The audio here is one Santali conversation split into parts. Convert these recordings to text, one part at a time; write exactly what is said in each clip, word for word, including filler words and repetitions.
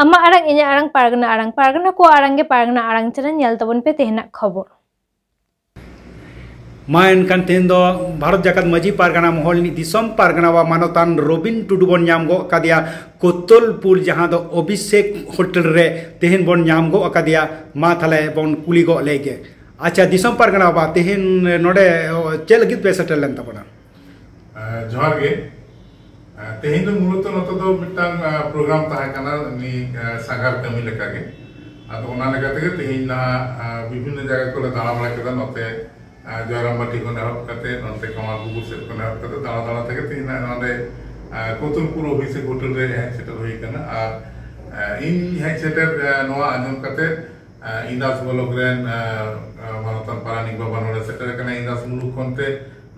ᱟᱢᱟᱜ ᱟᱲᱟᱝ, ᱤᱧᱟᱹᱜ ᱟᱲᱟᱝ, ᱯᱟᱨᱜᱟᱱᱟ ᱟᱲᱟᱝ, ᱯᱟᱨᱜᱟᱱᱟ ᱠᱚᱣᱟᱜ ᱟᱲᱟᱝ ᱜᱮ ᱯᱟᱨᱜᱟᱱᱟ ᱟᱲᱟᱝ ᱪᱮᱱᱮᱞ᱾ ᱧᱮᱞ ᱛᱟᱵᱚᱱ ᱯᱮ ᱛᱮᱦᱮᱧᱟᱜ ᱠᱷᱚᱵᱚᱨ᱾ ᱢᱟ ᱮᱱᱠᱷᱟᱱ ᱛᱮᱦᱮᱧ ᱫᱚ ᱵᱷᱟᱨᱚᱛ ᱡᱟᱠᱟᱛ ᱢᱟᱹᱡᱷᱤ ᱯᱟᱨᱜᱟᱱᱟ ᱢᱚᱦᱚᱞ ᱨᱤᱱᱤᱡ ᱫᱤᱥᱚᱢ ᱯᱟᱨᱜᱟᱱᱟ ᱵᱟ ᱢᱟᱱᱚᱛᱟᱱ ᱨᱚᱵᱤᱱ ᱴᱩᱰᱩ ᱵᱚᱱ ᱧᱟᱢ ᱜᱚᱫ ᱠᱟᱫᱮᱭᱟ ᱠᱳᱛᱚᱞᱯᱩᱨ, ᱡᱟᱦᱟᱸ ᱫᱚ ᱚᱵᱷᱤᱥᱮᱠ ᱦᱳᱴᱮᱞ ᱨᱮ ᱛᱮᱦᱮᱧ ᱵᱚᱱ ᱧᱟᱢ ᱜᱚᱫ ᱠᱟᱫᱮᱭᱟ᱾ ᱢᱟ ᱛᱟᱦᱞᱮ ᱵᱚᱱ ᱠᱩᱞᱤ ᱜᱚᱫ ᱞᱮᱭ ᱜᱮ᱾ ᱟᱪᱪᱷᱟ, ᱫᱤᱥᱚᱢ ᱯᱟᱨᱜᱟᱱᱟ ᱵᱟᱵᱟ, ᱛᱮᱦᱮᱧ ᱱᱚᱰᱮ ᱪᱮᱫ ᱞᱟᱹᱜᱤᱫ ᱯᱮ ᱥᱮᱴᱮᱨ ᱞᱮᱱ ᱛᱟᱵᱚᱱᱟ? ᱮᱸ, ᱡᱚᱦᱟᱨ ᱜᱮ᱾ ᱮᱸ, ᱛᱮᱦᱮᱧ ᱫᱚ ᱢᱩᱞᱚᱛᱚ ᱱᱚᱛᱮ ᱫᱚ ᱢᱤᱫᱴᱟᱝ, ᱮᱸ, ᱯᱨᱳᱜᱨᱟᱢ ᱛᱟᱦᱮᱸ ᱠᱟᱱᱟ, ᱩᱱᱤ, ᱮᱸ, ᱥᱟᱸᱜᱷᱟᱨ ᱠᱟᱹᱢᱤ ᱞᱮᱠᱟᱜᱮ᱾ ᱟᱫᱚ ᱚᱱᱟ ᱞᱮᱠᱟ ᱛᱮᱜᱮ ᱛᱮᱦᱮᱧ ᱱᱟᱦᱟᱜ, ᱮᱸ, ᱵᱤᱵᱷᱤᱱᱱᱚ ᱡᱟᱭᱜᱟ ᱠᱚᱞᱮ ᱫᱟᱬᱟ ᱵᱟᱲᱟ ᱠᱮᱫᱟ, ᱱᱚᱛᱮ, ᱮᱸ, ᱡᱚᱭᱨᱟᱢᱵᱟᱴᱤ ᱠᱷᱚᱱ ᱮᱦᱚᱵ ᱠᱟᱛᱮ, ᱱᱚᱛᱮ ᱠᱟᱢᱟᱨᱯᱩᱠᱩᱨ ᱥᱮᱫ ᱠᱷᱚᱱ ᱮᱦᱚᱵ ᱠᱟᱛᱮ, ᱫᱟᱬᱟ ᱫᱟᱬᱟ ᱛᱮᱜᱮ ᱛᱮᱦᱮᱧ ᱱᱟᱦᱟᱜ ᱱᱚᱰᱮ, ᱮᱸ, ᱠᱳᱛᱚᱞᱯᱩᱨ ᱚᱵᱷᱤᱥᱮᱠ ᱦᱳᱴᱮᱞ ᱨᱮ ᱦᱮᱡ ᱥᱮᱴᱮᱨ ᱦᱩᱭ ᱠᱟᱱᱟ᱾ ᱟᱨ, ᱮᱸ, ᱤᱧ ᱦᱮᱡ ᱥᱮᱴᱮᱨ, ᱮᱸ, ᱱᱚᱣᱟ ᱟᱸᱡᱚᱢ ᱠᱟᱛᱮ, ᱮᱸ, ᱤᱱᱫᱟᱥ ᱵᱞᱚᱠ ᱨᱮᱱ, ᱮᱸ, ᱮᱸ, ᱢᱟᱱᱚᱛᱟᱱ ᱯᱟᱨᱟᱱᱤᱠ ᱵᱟᱵᱟ ᱱᱚᱰᱮ ᱥᱮᱴᱮᱨ ᱟᱠᱟᱱᱟ ᱤᱱᱫᱟᱥ ᱢᱩᱞᱩᱠ ᱠᱷᱚᱱ ᱛᱮ᱾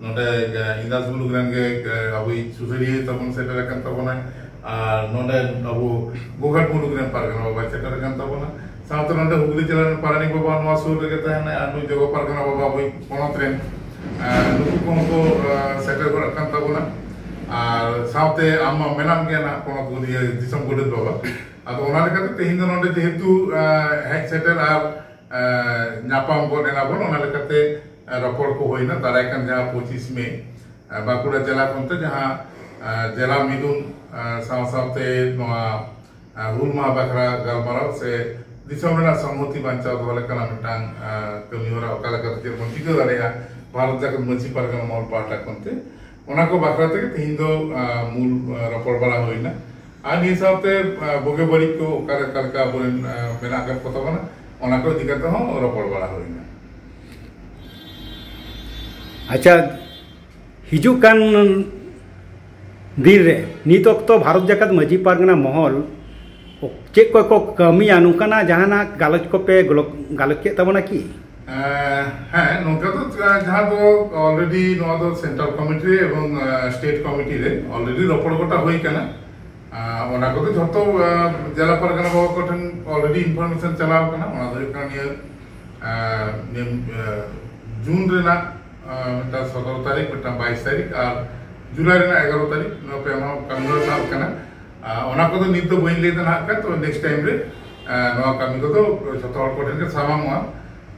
ᱱᱚᱰᱮ, ᱮᱸ, ᱤᱱᱫᱟᱥ ᱢᱩᱞᱩᱠ ᱨᱮᱱ ᱜᱮ, ᱮᱸ, ᱟᱵᱚᱭᱤᱡ ᱥᱩᱥᱟᱹᱨᱤᱭᱟᱹ ᱛᱟᱵᱚᱱ ᱥᱮᱴᱮᱨ ᱟᱠᱟᱱ ᱛᱟᱵᱚᱱᱟᱭ᱾ ᱟᱨ ᱱᱚᱰᱮ ᱟᱵᱚ ᱜᱳᱜᱷᱟᱴ ᱢᱩᱞᱩᱠ ᱨᱮᱱ ᱯᱟᱨᱜᱟᱱᱟ ᱵᱟᱵᱟᱭ ᱥᱮᱴᱮᱨ ᱟᱠᱟᱱ ᱛᱟᱵᱚᱱᱟ᱾ ᱥᱟᱶᱛᱮ ᱱᱚᱰᱮ ᱦᱩᱜᱽᱞᱤ ᱡᱮᱞᱟ ᱨᱮᱱ ᱯᱟᱨᱟᱱᱤᱠ ᱵᱟᱵᱟ ᱱᱚᱣᱟ ᱥᱩᱨ ᱨᱮᱜᱮ ᱛᱟᱦᱮᱱᱟᱭ, ᱟᱨ ᱱᱩᱭ ᱡᱚᱜᱚ ᱯᱟᱨᱜᱟᱱᱟ ᱵᱟᱵᱟ ᱟᱵᱚᱭᱤᱡ ᱯᱚᱱᱚᱛ ᱨᱮᱱ, ᱮᱸ, ᱱᱩᱠᱩ ᱠᱚᱦᱚᱸ ᱠᱚ, ᱮᱸ, ᱥᱮᱴᱮᱨ ᱜᱚᱫ ᱟᱠᱟᱱ ᱛᱟᱵᱚᱱᱟ᱾ ᱟᱨ ᱥᱟᱶᱛᱮ ᱟᱢ ᱢᱟ ᱢᱮᱱᱟᱢ ᱜᱮᱭᱟ ᱱᱟᱦᱟᱜ ᱯᱚᱱᱚᱛ ᱜᱚ-, ᱤᱭᱟᱹ, ᱫᱤᱥᱚᱢ ᱜᱚᱰᱮᱛ ᱵᱟᱵᱟ᱾ ᱟᱫᱚ ᱚᱱᱟ ᱞᱮᱠᱟᱛᱮ ᱛᱮᱦᱮᱧ ᱫᱚ ᱱᱚᱰᱮ ᱡᱮᱦᱮᱛᱩ, ᱮᱸ, ᱦᱮᱡ ᱥᱮᱴᱮᱨ ᱟᱨ, ᱮᱸ, ᱧᱟᱯᱟᱢ ᱜᱚᱫ ᱮᱱᱟ ᱵᱚᱱ, ᱚᱱᱟ ᱞᱮᱠᱟᱛᱮ, ᱮᱸ, ᱨᱚᱯᱚᱲ ᱠᱚ ᱦᱩᱭᱱᱟ ᱫᱟᱨᱟᱭ ᱠᱟᱱ ᱡᱟᱦᱟᱸ ᱯᱚᱸᱪᱤᱥ ᱢᱮ, ᱮᱸ, ᱵᱟᱸᱠᱩᱲᱟ ᱡᱮᱞᱟ ᱠᱷᱚᱱ ᱛᱮ ᱡᱟᱦᱟᱸ, ᱮᱸ, ᱡᱮᱞᱟ ᱢᱤᱫᱩᱱ, ᱮᱸ, ᱥᱟᱶ ᱥᱟᱶᱛᱮ ᱱᱚᱣᱟ, ᱮᱸ, ᱦᱩᱞ ᱢᱟᱦᱟ ᱵᱟᱠᱷᱨᱟ ᱜᱟᱞᱢᱟᱨᱟᱣ ᱥᱮ ᱫᱤᱥᱚᱢ ᱨᱮᱱᱟᱜ ᱥᱚᱝᱦᱚᱛᱤ ᱵᱟᱧᱪᱟᱣ ᱫᱚᱦᱚ ᱞᱮᱠᱟᱱᱟᱜ ᱢᱤᱫᱴᱟᱝ, ᱮᱸ, ᱠᱟᱹᱢᱤ ᱦᱚᱨᱟ ᱚᱠᱟ ᱞᱮᱠᱟᱛᱮ ᱪᱮᱫ ᱵᱚᱱ ᱪᱤᱠᱟᱹ ᱫᱟᱲᱮᱭᱟᱜᱼᱟ ᱵᱷᱟᱨᱚᱛ ᱡᱟᱠᱟᱛ ᱢᱟᱹᱡᱷᱤ ᱯᱟᱨᱜᱟᱱᱟ ᱢᱚᱦᱚᱞ ᱯᱟᱦᱴᱟ ᱠᱷᱚᱱ ᱛᱮ, ᱚᱱᱟ ᱠᱚ ᱵᱟᱠᱷᱨᱟ ᱛᱮᱜᱮ ᱛᱮᱦᱮᱧ ᱫᱚ, ᱮᱸ, ᱢᱩᱞ, ᱮᱸ, ᱨᱚᱯᱚᱲ ᱵᱟᱲᱟ ᱦᱩᱭᱱᱟ᱾ ᱟᱨ ᱱᱤᱭᱟᱹ ᱥᱟᱶᱛᱮ, ᱮᱸ, ᱵᱩᱜᱤ ᱵᱟᱹᱲᱤᱡ ᱠᱚ ᱚᱠᱟ ᱨᱮ ᱚᱠᱟ ᱞᱮᱠᱟ ᱟᱵᱚᱨᱮᱱ, ᱮᱸ, ᱢᱮᱱᱟᱜ ᱟᱠᱟᱫ ᱠᱚ ᱛᱟᱵᱚᱱᱟ, ᱚᱱᱟ ᱠᱚ ᱤᱫᱤ ᱠᱟᱛᱮ ᱦᱚᱸ ᱨᱚᱯᱚᱲ ᱵᱟᱲᱟ ᱦᱩᱭᱱᱟ᱾ ᱟᱪᱪᱷᱟ, ᱦᱤᱡᱩᱜ ᱠᱟᱱ ᱫᱤᱱ ᱨᱮ ᱱᱤᱛ ᱚᱠᱛᱚ ᱵᱷᱟᱨᱚᱛ ᱡᱟᱠᱟᱛ ᱢᱟᱹᱡᱷᱤ ᱯᱟᱨᱜᱟᱱᱟ ᱢᱚᱦᱚᱞ ᱪᱮᱫ ᱠᱚ ᱠᱚ ᱠᱟᱹᱢᱤᱭᱟ, ᱱᱚᱝᱠᱟᱱᱟᱜ ᱡᱟᱦᱟᱱᱟᱜ ᱜᱟᱞᱚᱪ ᱠᱚᱯᱮ ᱜᱚᱞᱚ-, ᱜᱟᱞᱚᱪ ᱠᱮᱫ ᱛᱟᱵᱚᱱᱟ ᱠᱤ? ᱮᱸ, ᱦᱮᱸ, ᱱᱚᱝᱠᱟ ᱫᱚ, ᱮᱸ, ᱡᱟᱦᱟᱸ ᱫᱚ already ᱱᱚᱣᱟ ᱫᱚ central committee ᱨᱮ ᱮᱵᱚᱝ, ᱮᱸ, state committee ᱨᱮ already ᱨᱚᱯᱚᱲ ᱜᱚᱴᱟ ᱦᱩᱭ ᱠᱟᱱᱟ᱾ ᱟᱸ, ᱚᱱᱟ ᱠᱚᱫᱚ ᱡᱷᱚᱛᱚ, ᱟᱸ, ᱡᱮᱞᱟ ᱯᱟᱨᱜᱟᱱᱟ ᱵᱟᱵᱟ ᱠᱚ ᱴᱷᱮᱱ already information ᱪᱟᱞᱟᱣ ᱠᱟᱱᱟ᱾ ᱚᱱᱟ ᱫᱚ ᱦᱩᱭᱩᱜ ᱠᱟᱱᱟ ᱱᱤᱭᱟᱹ, ᱟᱸ, ᱱᱤᱭᱟᱹ, ᱟᱸ, ᱡᱩᱱ ᱨᱮᱱᱟᱜ, ᱟᱸ, ᱢᱤᱫᱴᱟᱝ ᱥᱚᱛᱨᱚ ᱛᱟᱹᱨᱤᱠᱷ, ᱢᱤᱫᱴᱟᱝ ᱵᱟᱭᱤᱥ ᱛᱟᱹᱨᱤᱠᱷ ᱟᱨ ᱡᱩᱞᱟᱭ ᱨᱮᱱᱟᱜ ᱮᱜᱟᱨᱚ ᱛᱟᱹᱨᱤᱠᱷ, ᱱᱚᱣᱟ ᱯᱮ ᱢᱟᱦᱟ ᱠᱟᱹᱢᱤ ᱦᱚᱨᱟ ᱥᱟᱵ ᱠᱟᱱᱟ᱾ ᱟᱨ ᱚᱱᱟ ᱠᱚᱫᱚ ᱱᱤᱛ ᱫᱚ ᱵᱟᱹᱧ ᱞᱟᱹᱭ ᱫᱟᱲᱮᱭᱟᱜ ᱠᱟᱱ, ᱛᱚ ᱱᱮᱠᱥᱴ ᱴᱟᱭᱤᱢ ᱨᱮ ᱟᱨ ᱱᱚᱣᱟ ᱠᱟᱹᱢᱤ ᱠᱚᱫᱚ ᱡᱷᱚᱛᱚ ᱦᱚᱲ ᱠᱚᱴᱷᱮᱱ ᱜᱮ ᱥᱟᱢᱟᱝᱚᱜᱼᱟ᱾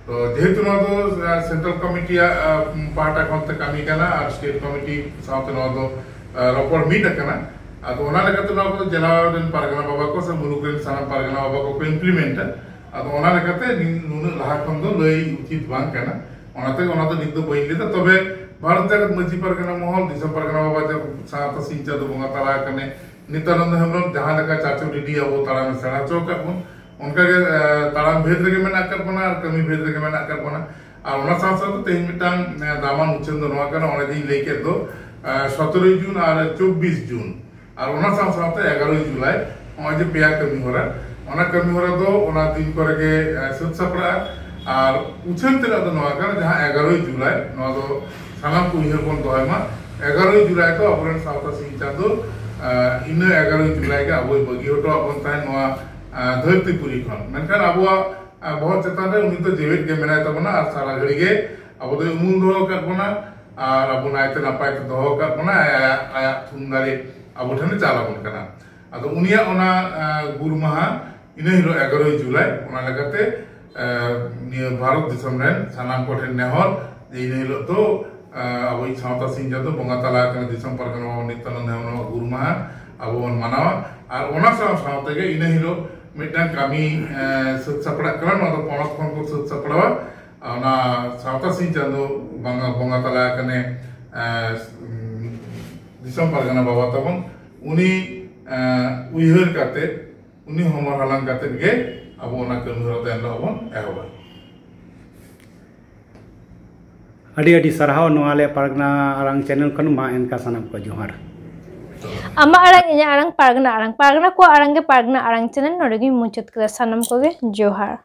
ᱛᱚ ᱡᱮᱦᱮᱛᱩ ᱱᱚᱣᱟ ᱫᱚ ᱥᱮᱱᱴᱨᱟᱞ ᱠᱚᱢᱤᱴᱤᱭᱟᱜ ᱯᱟᱦᱴᱟ ᱠᱷᱚᱱ ᱛᱮ ᱠᱟᱹᱢᱤ ᱠᱟᱱᱟ ᱟᱨ ᱥᱴᱮᱴ ᱠᱚᱢᱤᱴᱤ ᱥᱟᱶᱛᱮ ᱱᱚᱣᱟ ᱫᱚ ᱨᱚᱯᱚᱲ ᱢᱤᱫ ᱟᱠᱟᱱᱟ᱾ ᱟᱫᱚ ᱚᱱᱟ ᱞᱮᱠᱟᱛᱮ ᱱᱚᱣᱟ ᱠᱚᱫᱚ ᱡᱮᱞᱟ ᱨᱮᱱ ᱯᱟᱨᱜᱟᱱᱟ ᱵᱟᱵᱟ ᱠᱚ ᱥᱮ ᱢᱩᱞᱩᱠ ᱨᱮᱱ ᱥᱟᱱᱟᱢ ᱯᱟᱨᱜᱟᱱᱟ ᱵᱟᱵᱟ ᱠᱚᱠᱚ ᱤᱢᱯᱞᱤᱢᱮᱱᱴᱟ᱾ ᱟᱫᱚ ᱚᱱᱟ ᱞᱮᱠᱟᱛᱮ ᱱᱩᱱᱟᱹᱜ ᱞᱟᱦᱟ ᱠᱷᱚᱱ ᱫᱚ ᱞᱟᱹᱭ ᱩᱪᱤᱛ ᱵᱟᱝ ᱠᱟᱱᱟ᱾ ᱚᱱᱟᱛᱮ ᱚᱱᱟ ᱫᱚ ᱱᱤᱛ ᱫᱚ ᱵᱟᱹᱧ ᱞᱟᱹᱭᱫᱟ᱾ ᱛᱚᱵᱮ ᱵᱷᱟᱨᱚᱛ ᱡᱟᱠᱟᱛ ᱢᱟᱹᱡᱷᱤ ᱯᱟᱨᱜᱟᱱᱟ ᱢᱚᱦᱚᱞ, ᱫᱤᱥᱚᱢ ᱯᱟᱨᱜᱟᱱᱟ ᱵᱟᱵᱟ ᱡᱟᱦᱟᱸ ᱥᱟᱶᱛᱟ ᱥᱤᱧ ᱪᱟᱸᱫᱚ ᱵᱚᱸᱜᱟ ᱛᱟᱞᱟ ᱟᱠᱟᱱᱮ, ᱱᱤᱛᱭᱟᱱᱚᱱᱫ ᱦᱮᱢᱵᱨᱚᱢ ᱡᱟᱦᱟᱸ ᱞᱮᱠᱟ ᱪᱟᱪᱳ ᱰᱤᱰᱤ ᱟᱵᱚ ᱛᱟᱲᱟᱢᱮ ᱥᱮᱬᱟ ᱦᱚᱪᱚ ᱟᱠᱟᱫ ᱵᱚᱱ, ᱚᱱᱠᱟᱜᱮ ᱛᱟᱲᱟᱢ ᱵᱷᱮᱫ ᱨᱮᱜᱮ ᱢᱮᱱᱟᱜ ᱟᱠᱟᱫ ᱵᱚᱱᱟ ᱟᱨ ᱠᱟᱹᱢᱤ ᱵᱷᱮᱫ ᱨᱮᱜᱮ ᱢᱮᱱᱟᱜ ᱟᱠᱟᱫ ᱵᱚᱱᱟ᱾ ᱟᱨ ᱚᱱᱟ ᱥᱟᱶ ᱥᱟᱶᱛᱮ ᱛᱮᱦᱮᱧ ᱢᱤᱫᱴᱟᱝ ᱫᱟᱢᱟᱱ ᱩᱪᱷᱟᱹᱱ ᱫᱚ ᱱᱚᱣᱟ ᱠᱟᱱᱟ, ᱚᱱᱮ ᱡᱮᱧ ᱞᱟᱹᱭ ᱠᱮᱫ ᱫᱚ, ᱥᱚᱛᱮᱨᱚᱭ ᱡᱩᱱ ᱟᱨ ᱪᱚᱵᱵᱤᱥ ᱡᱩᱱ, ᱟᱨ ᱚᱱᱟ ᱥᱟᱶ ᱥᱟᱶᱛᱮ ᱮᱜᱟᱨᱚᱭ ᱡᱩᱞᱟᱭ, ᱱᱚᱜᱼᱚᱭ ᱡᱮ ᱯᱮᱭᱟ ᱠᱟᱹᱢᱤ ᱦᱚᱨᱟ, ᱚᱱᱟ ᱠᱟᱹᱢᱤ ᱦᱚᱨᱟ ᱫᱚ ᱚᱱᱟ ᱫᱤᱱ ᱠᱚᱨᱮ ᱜᱮ ᱥᱟᱹᱛ ᱥᱟᱯᱲᱟᱜᱼᱟ᱾ ᱟᱨ ᱩᱪᱷᱟᱹᱱ ᱛᱮᱱᱟᱜ ᱫᱚ ᱱᱚᱣᱟ ᱠᱟᱱᱟ, ᱡᱟᱦᱟᱸ ᱮᱜᱟᱨᱚᱭ ᱡᱩᱞᱟᱭ, ᱱᱚᱣᱟ ᱫᱚ ᱥᱟᱱᱟᱢ ᱠᱚ ᱩᱭᱦᱟᱹᱨ ᱵᱚᱱ ᱫᱚᱦᱚᱭ ᱢᱟ᱾ ᱮᱜᱟᱨᱚᱭ ᱡᱩᱞᱟᱭ ᱫᱚ ᱟᱵᱚᱨᱮᱱ ᱥᱟᱶᱛᱟ ᱥᱤᱧ ᱪᱟᱸᱫᱚ, ᱤᱱᱟᱹ ᱮᱜᱟᱨᱚᱭ ᱡᱩᱞᱟᱭ ᱜᱮ ᱟᱵᱚᱭ ᱵᱟᱹᱜᱤ ᱦᱚᱴᱚᱣᱟᱜ ᱵᱚᱱ ᱛᱟᱦᱮᱸᱫ ᱱᱚᱣᱟ ᱫᱷᱟᱹᱨᱛᱤ ᱯᱩᱨᱤ ᱠᱷᱚᱱ᱾ ᱢᱮᱱᱠᱷᱟᱱ ᱟᱵᱚᱣᱟᱜ ᱵᱚᱦᱚᱜ ᱪᱮᱛᱟᱱ ᱨᱮ ᱩᱱᱤ ᱫᱚ ᱡᱮᱣᱮᱫ ᱜᱮ ᱢᱮᱱᱟᱭ ᱛᱟᱵᱚᱱᱟ ᱟᱨ ᱥᱟᱨᱟ ᱜᱷᱟᱹᱲᱤ ᱜᱮ ᱟᱵᱚ ᱫᱚᱭ ᱩᱢᱩᱞ ᱫᱚᱦᱚ ᱟᱠᱟᱫ ᱵᱚᱱᱟ ᱟᱨ ᱟᱵᱚ ᱱᱟᱭᱛᱮ ᱱᱟᱯᱟᱭ ᱛᱮ ᱫᱚᱦᱚ ᱟᱠᱟᱫ ᱵᱚᱱᱟ᱾ ᱟᱭᱟᱜ, ᱟᱭᱟᱜ ᱛᱷᱩᱢ ᱫᱟᱲᱮ ᱟᱵᱚ ᱴᱷᱮᱱ ᱮ ᱪᱟᱞ ᱟᱵᱚᱱ ᱠᱟᱱᱟ᱾ ᱟᱫᱚ ᱩᱱᱤᱭᱟᱜ ᱚᱱᱟ ᱜᱩᱨ ᱢᱟᱦᱟ ᱤᱱᱟᱹ ᱦᱤᱞᱳᱜ ᱮᱜᱟᱨᱚᱭ ᱡᱩᱞᱟᱭ, ᱚᱱᱟ ᱞᱮᱠᱟᱛᱮ ᱱᱤᱭᱟᱹ ᱵᱷᱟᱨᱚᱛ ᱫᱤᱥᱚᱢ ᱨᱮᱱ ᱥᱟᱱᱟᱢ ᱠᱚᱴᱷᱮᱱ ᱱᱮᱦᱚᱨ ᱡᱮ ᱤᱱᱟᱹ ᱦᱤᱞᱳᱜ ᱫᱚ ᱟᱵᱚᱭᱤᱡ ᱥᱟᱶᱛᱟ ᱥᱤᱧ ᱪᱟᱸᱫᱚ ᱵᱚᱸᱜᱟ ᱛᱟᱞᱟ ᱟᱠᱟᱱᱟ ᱫᱤᱥᱚᱢ ᱯᱟᱨᱜᱟᱱᱟ ᱵᱟᱵᱟ ᱱᱤᱛᱭᱟᱱᱚᱱᱫ ᱦᱮᱢᱵᱨᱚᱢᱟᱜ ᱜᱩᱨ ᱢᱟᱦᱟ ᱟᱵᱚ ᱵᱚᱱ ᱢᱟᱱᱟᱣᱟ᱾ ᱟᱨ ᱚᱱᱟ ᱥᱟᱶ ᱥᱟᱶ ᱛᱮᱜᱮ ᱤᱱᱟᱹ ᱦᱤᱞᱳᱜ ᱢᱤᱫᱴᱟᱝ ᱠᱟᱹᱢᱤ ᱥᱟᱹᱛ ᱥᱟᱯᱲᱟᱜ ᱠᱟᱱᱟ, ᱱᱚᱣᱟ ᱫᱚ ᱯᱚᱱᱚᱛ ᱠᱷᱚᱱ ᱠᱚ ᱥᱟᱹᱛ ᱥᱟᱯᱲᱟᱣᱟ᱾ ᱚᱱᱟ ᱥᱟᱶᱛᱟ ᱥᱤᱧ ᱪᱟᱸᱫᱚ ᱵᱚᱸᱜᱟ, ᱵᱚᱸᱜᱟ ᱛᱟᱞᱟ ᱟᱠᱟᱱᱮ ᱫᱤᱥᱚᱢ ᱯᱟᱨᱜᱟᱱᱟ ᱵᱟᱵᱟ ᱛᱟᱵᱚᱱ, ᱩᱱᱤ ᱩᱭᱦᱟᱹᱨ ᱠᱟᱛᱮ, ᱩᱱᱤ ᱦᱚᱢᱚᱨ ᱦᱟᱞᱟᱝ ᱠᱟᱛᱮ ᱜᱮ ᱟᱵᱚ ᱚᱱᱟ ᱠᱟᱹᱢᱤ ᱦᱚᱨᱟ ᱫᱚ ᱮᱱᱦᱤᱞᱳᱜ ᱵᱚᱱ ᱮᱦᱚᱵᱟ᱾ ᱟᱹᱰᱤ ᱟᱹᱰᱤ ᱥᱟᱨᱦᱟᱣ ᱱᱚᱣᱟ ᱟᱞᱮ ᱯᱟᱨᱜᱟᱱᱟ ᱟᱲᱟᱝ ᱪᱮᱱᱮᱞ ᱠᱷᱚᱱ᱾ ᱢᱟ ᱮᱱᱠᱟ ᱥᱟᱱᱟᱢ ᱠᱚ ᱡᱚᱦᱟᱨ᱾ ᱟᱢᱟᱜ ᱟᱲᱟᱝ ᱤᱧᱟᱹᱜ ᱟᱲᱟᱝ, ᱯᱟᱨᱜᱟᱱᱟ ᱟᱲᱟᱝ, ᱯᱟᱨᱜᱟᱱᱟ ᱠᱚᱣᱟᱜ ᱟᱲᱟᱝ ᱜᱮ ᱯᱟᱨᱜᱟᱱᱟ ᱟᱲᱟᱝ ᱪᱮᱱᱮᱞ᱾ ᱱᱚᱰᱮ ᱜᱤᱧ ᱢᱩᱪᱟᱹᱫ ᱠᱮᱫᱟ᱾ ᱥᱟᱱᱟᱢ ᱠᱚᱜᱮ ᱡᱚᱦᱟᱨ᱾